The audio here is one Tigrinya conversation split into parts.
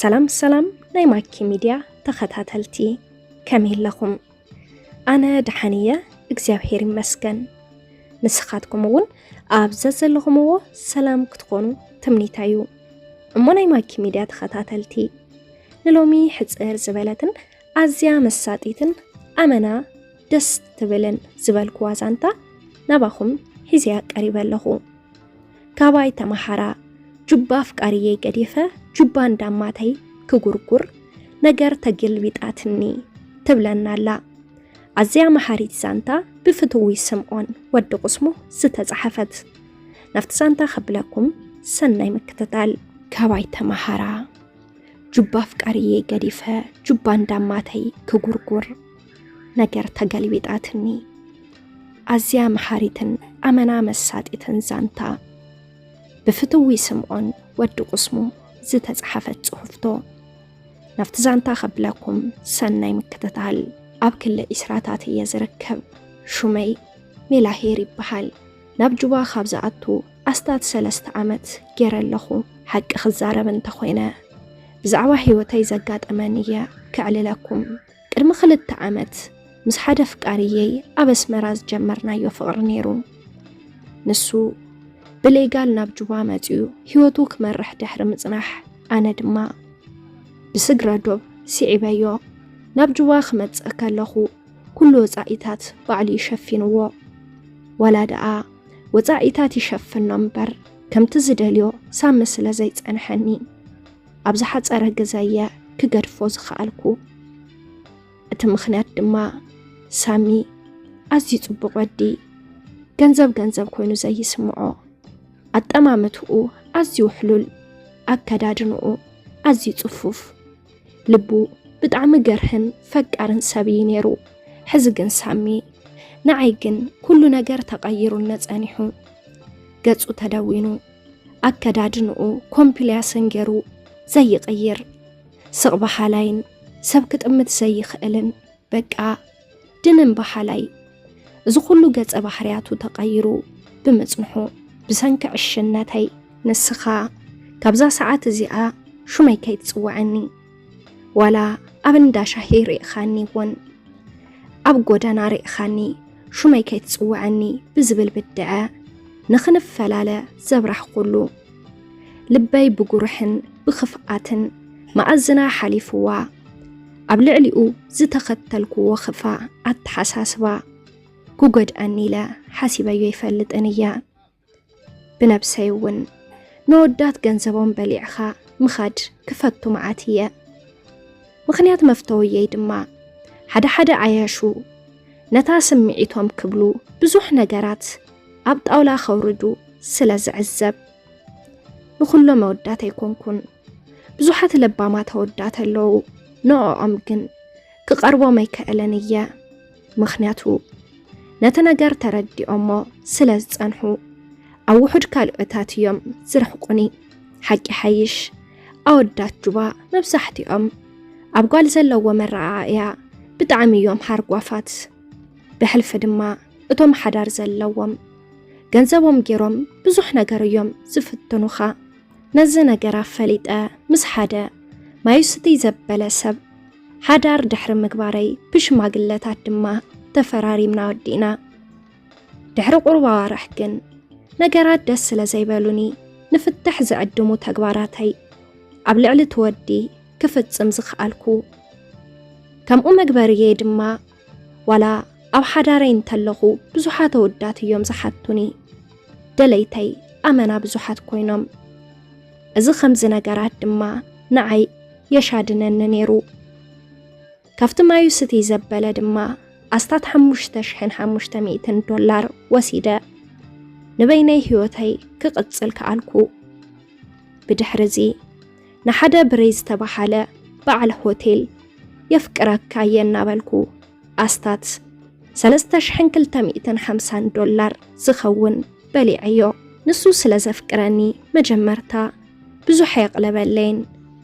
ሰላም ሰላም ናይ ማኪ ሚድያ ተኸታተልቲ፣ ከመይ ኣለኹም? ኣነ ደሓን እየ፣ እግዚኣብሔር ይመስገን። ንስኻትኩም እውን ኣብ ዘዘለኹምዎ ሰላም ክትኾኑ ትምኒተይ እዩ። እሞ ናይ ማኪ ሚድያ ተኸታተልቲ፣ ንሎሚ ሕጽር ዝበለትን ኣዝያ መሳጢትን ኣመና ደስ ትብልን ዝበልኩዋ ዛንታ ናባኹም ሒዘያ ቀሪበ ኣለኹ። ካባይ ተመሃራ፣ ጁባ ኣፍቃሪየይ ገዲፈ፣ ጁባ እንዳማተይ ክጉርጉር፣ ነገር ተገልቢጣትኒ ትብለና ኣላ። ኣዝያ መሃሪት ዛንታ ብፍትዊ ስምዖን ወዲ ቁስሙ ዝተጻሕፈት። ናብቲ ዛንታ ከብለኩም ሰናይ ምክትታል። ካባይ ተመሃራ፣ ጁባ ኣፍቃሪየይ ገዲፈ፣ ጁባ እንዳማተይ ክጉርጉር፣ ነገር ተገልቢጣትኒ። ኣዝያ መሃሪትን ኣመና መሳጢትን ዛንታ፣ ብፍትዊ ስምዖን ወዲ ቁስሙ ዝተጻሕፈት ጽሑፍቶ። ናብቲ ዛንታ ከብለኩም ሰናይ ምክትታል። ኣብ ክሊ ዒስራታት እየ ዝርከብ። ሹመይ ሜላሄር ይበሃል። ናብ ጁባ ካብ ዝኣቱ ኣስታት ሰለስተ ዓመት ገይረ ኣለኹ። ሓቂ ክዛረብ እንተኾይነ፣ ብዛዕባ ህይወተይ ዘጋጠመኒ እየ ከዕልለኩም። ቅድሚ ክልተ ዓመት ምስ ሓደ ኣፍቃሪየይ ኣብ ኣስመራ ዝጀመርናዮ ፍቕሪ ነይሩ። ንሱ ብሌጋል ናብ ጁባ መጺኡ ህይወቱ ክመርሕ ድሕሪ ምጽናሕ፣ ኣነ ድማ ብስግረ ዶብ ስዒበዮ። ናብ ጁባ ክመጽእ ከለኹ ኩሉ ወጻኢታት ባዕሉ እዩ ሸፊንዎ። ዋላ ደኣ ወጻኢታት ይሸፍኖ እምበር፣ ከምቲ ዝደልዮ ሳሚ ስለ ዘይጸንሐኒ፣ ኣብ ዝሓጸረ ግዘ እየ ክገድፎ ዝኸኣልኩ። እቲ ምኽንያት ድማ፣ ሳሚ ኣዝዩ ጽቡቕ ወዲ፣ ገንዘብ ገንዘብ ኮይኑ ዘይስምዖ፣ ኣጠማምትኡ ኣዝዩ ውሕሉል፣ ኣከዳድንኡ ኣዝዩ ጽፉፍ፣ ልቡ ብጣዕሚ ገርህን ፈቃርን ሰብ እዩ ነይሩ። ሕዚ ግን ሳሚ፣ ንዓይ ግን ኩሉ ነገር ተቐይሩኒ ጸኒሑ። ገጹ ተደዊኑ፣ ኣከዳድንኡ ኮምፕላሰን ገይሩ ዘይቕይር፣ ስቕ በሃላይን ሰብ ክጥምት ዘይኽእልን፣ በቃ ድንን በሃላይ። እዚ ኩሉ ገጸ ባህርያቱ ተቐይሩ ብምጽንሑ፣ ብሰንኪ ዕሽነተይ፣ ንስኻ ካብዛ ሰዓት እዚኣ ሹመይ ከይትጽውዐኒ፣ ዋላ ኣብ እንዳ ሻሂ ርኢኻኒ እውን፣ ኣብ ጎደና ርኢኻኒ ሹመይ ከይትጽውዐኒ ብዝብል ብድዐ፣ ንኽንፈላለ ዘብራህኩሉ። ልበይ ብጉርሕን ብኽፍኣትን መኣዝና ሓሊፍዋ፣ ኣብ ልዕሊኡ ዝተኸተልኩዎ ክፋእ ኣተሓሳስባ ክጎድኣኒ ኢለ ሓሲበዮ ኣይፈልጥን እየ። ብነብሰይ እውን ነወዳት ገንዘቦም በሊዕኻ ምኻድ ክፈቱ መዓት እየ። ምኽንያት መፍተውየይ ድማ፣ ሓደ ሓደ ዓያሹ ነታ ስምዒቶም ክብሉ ብዙሕ ነገራት ኣብ ጣውላ ከውርዱ ስለ ዝዕዘብ። ንኹሎም ኣወዳት ኣይኮንኩን። ብዙሓት ለባማት ኣወዳት ኣለዉ። ንዕኦም ግን ክቐርቦም ኣይክእልን እየ። ምኽንያቱ ነቲ ነገር ተረዲኦሞ ስለ ዝጸንሑ፣ ኣብ ውሑድ ካልኦታት እዮም ዝርሕቁኒ። ሓቂ ሓይሽ፣ ኣወዳት ጁባ መብዛሕትኦም ኣብ ጓል ዘለዎ መረኣእያ ብጣዕሚ እዮም ሃርጓፋት። ብሕልፊ ድማ እቶም ሓዳር ዘለዎም ገንዘቦም ገይሮም ብዙሕ ነገር እዮም ዝፍትኑኻ። ነዚ ነገር ኣፈሊጠ ምስ ሓደ ማዩ ስትይ ዘበለ ሰብ ሓዳር ድሕሪ ምግባረይ ብሽማግለታት ድማ ተፈራሪምና ወዲእና። ድሕሪ ቁሩብ ኣዋርሕ ግን ነገራት ደስ ስለ ዘይበሉኒ ንፍትሕ ዝዕድሙ ተግባራተይ ኣብ ልዕሊ እቲ ወዲ ክፍጽም ዝኸኣልኩ። ከምኡ መግበርየይ ድማ ዋላ ኣብ ሓዳረይ እንተለኹ ብዙሓት ኣወዳት እዮም ዝሓቱኒ። ደለይተይ ኣመና ብዙሓት ኮይኖም። እዚ ከምዚ ነገራት ድማ ንዓይ የሻድነኒ ነይሩ። ካብቲ ማዩ ስትይ ዘበለ ድማ ኣስታት ሓሙሽተ ሽሕን ሓሙሽተ ሚእትን ዶላር ወሲደ ንበይነይ ህይወተይ ክቕጽል ከኣልኩ። ብድሕሪ እዚ ንሓደ ብሬይ ዝተባሃለ በዓል ሆቴል የፍቅረካ እየ እናበልኩ ኣስታት ሰለስተ ሽሕን ክልተ ሚእትን ሓምሳን ዶላር ዝኸውን በሊዐዮ። ንሱ ስለ ዘፍቅረኒ መጀመርታ ብዙሕ ኣየቕለበለይን።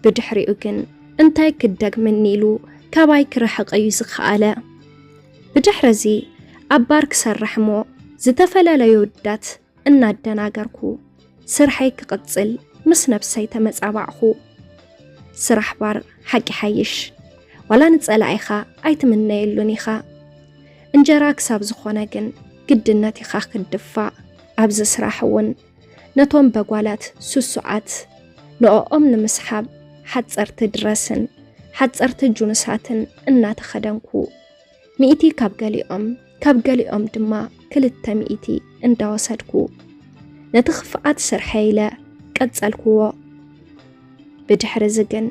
ብድሕሪኡ ግን እንታይ ክደግምኒ ኢሉ ካባይ ክርሕቕ እዩ ዝኸኣለ። ብድሕሪ እዚ ኣብ ባር ክሰርሕ እሞ ዝተፈላለዩ ውዳት እናደናገርኩ ስርሐይ ክቕጽል ምስ ነብሰይ ተመጻባዕኹ። ስራሕ ባር ሓቂ ሓይሽ። ዋላ ንጸላኢኻ ኣይትምነየሉን ኢኻ። እንጀራ ክሳብ ዝኾነ ግን ግድነት ኢኻ ክትድፋእ። ኣብዚ ስራሕ እውን ነቶም በጓላት ስሱዓት ንዕኦም ንምስሓብ ሓጸርቲ ድረስን ሓጸርቲ ጁንሳትን እናተኸደንኩ፣ ሚእቲ ካብ ገሊኦም፣ ካብ ገሊኦም ድማ ክልተ ሚእቲ እንዳወሰድኩ፣ ነቲ ክፍኣት ስርሐይ ኢለ ቀጸልክዎ። ብድሕሪዚ ግን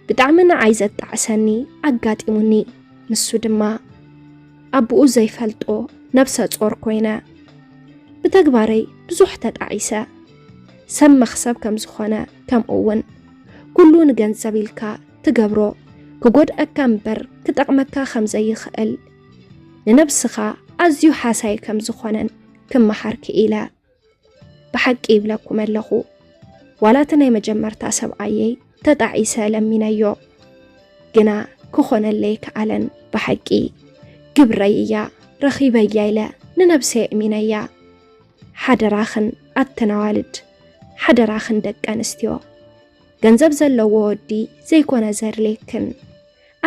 ብጣዕሚ ንዓይ ዘጣዕሰኒ ኣጋጢሙኒ። ንሱ ድማ ኣቦኡ ዘይፈልጦ ነብሰ ጾር ኮይነ። ብተግባረይ ብዙሕ ተጣዒሰ። ሰብ መኽሰብ ከም ዝኾነ፣ ከምኡ እውን ኩሉ ንገንዘብ ኢልካ ትገብሮ ክጎድኣካ እምበር ክጠቕመካ ከም ዘይኽእል፣ ንነብስኻ ኣዝዩ ሓሳይ ከም ዝኾነን ክመሃር ክኢለ። ብሓቂ ይብለኩም ኣለኹ፣ ዋላ እቲ ናይ መጀመርታ ሰብኣየይ ተጣዒሰ ለሚነዮ፣ ግና ክኾነለይ ከኣለን። ብሓቂ ግብረይ እያ ረኺበያ ኢለ ንነብሰይ ኣእሚነያ። ሓደራኽን ኣተን ኣዋልድ፣ ሓደራኽን ደቂ ኣንስትዮ፣ ገንዘብ ዘለዎ ወዲ ዘይኮነ ዘድልየክን፣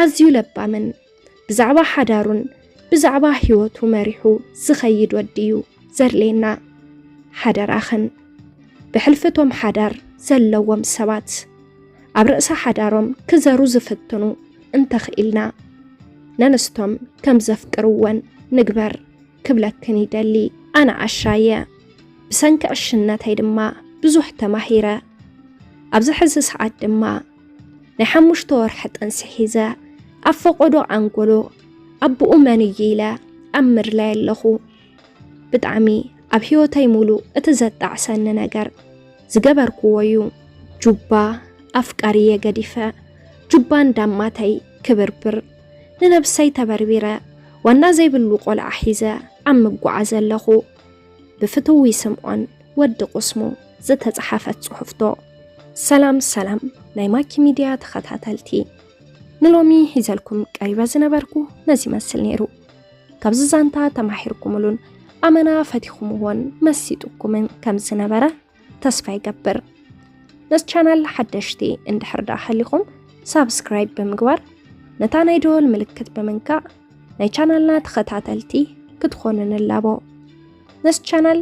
ኣዝዩ ለባምን ብዛዕባ ሓዳሩን ብዛዕባ ህይወቱ መሪሑ ዝኸይድ ወዲ እዩ ዘድልየና። ሓደራኽን፣ ብሕልፊ እቶም ሓዳር ዘለዎም ሰባት ኣብ ርእሲ ሓዳሮም ክዘሩ ዝፍትኑ እንተኽኢልና፣ ነንስቶም ከም ዘፍቅርወን ንግበር ክብለክን ይደሊ። ኣነ ዓሻየ። ብሰንኪ ዕሽነተይ ድማ ብዙሕ ተማሂረ። ኣብዚ ሕዚ ሰዓት ድማ ናይ ሓሙሽተ ወርሒ ጥንሲ ሒዘ፣ ኣብ ፈቐዶ ኣንጎሎ ኣቦኡ መን እዩ ኢለ ኣብ ምድላይ ኣለኹ። ብጣዕሚ ኣብ ህይወተይ ሙሉእ እቲ ዘጣዕሰኒ ነገር ዝገበርክዎ እዩ። ጁባ ኣፍቃሪየ ገዲፈ፣ ጁባ እንዳማተይ ክብርብር፣ ንነብሰይ ተበርቢረ፣ ዋና ዘይብሉ ቆልዓ ሒዘ ኣብ ምጓዓዝ ኣለኹ። ብፍትዊ ስምዖን ወዲ ቁስሙ ዝተጻሓፈት ጽሑፍቶ። ሰላም ሰላም ናይ ማኪ ሚድያ ተኸታተልቲ፣ ንሎሚ ሒዘልኩም ቀሪበ ዝነበርኩ ነዚ ይመስል ነይሩ። ካብዚ ዛንታ ተማሂርኩምሉን ኣመና ፈቲኹምዎን መሲጥኩምን ከም ዝነበረ ተስፋ ይገብር። ነዚ ቻናል ሓደሽቲ እንድሕር ደኣ ሃሊኹም ሳብስክራይብ ብምግባር ነታ ናይ ደወል ምልክት ብምንካእ ናይ ቻናልና ተኸታተልቲ ክትኾኑ ንላቦ። ነዚ ቻናል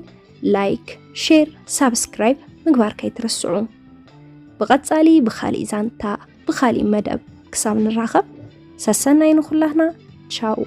ላይክ፣ ሼር፣ ሳብስክራይብ ምግባር ከይትርስዑ። ብቐጻሊ ብኻሊእ ዛንታ ብኻሊእ መደብ ክሳብ ንራኸብ ሰሰናይ ንኹላህና። ቻው።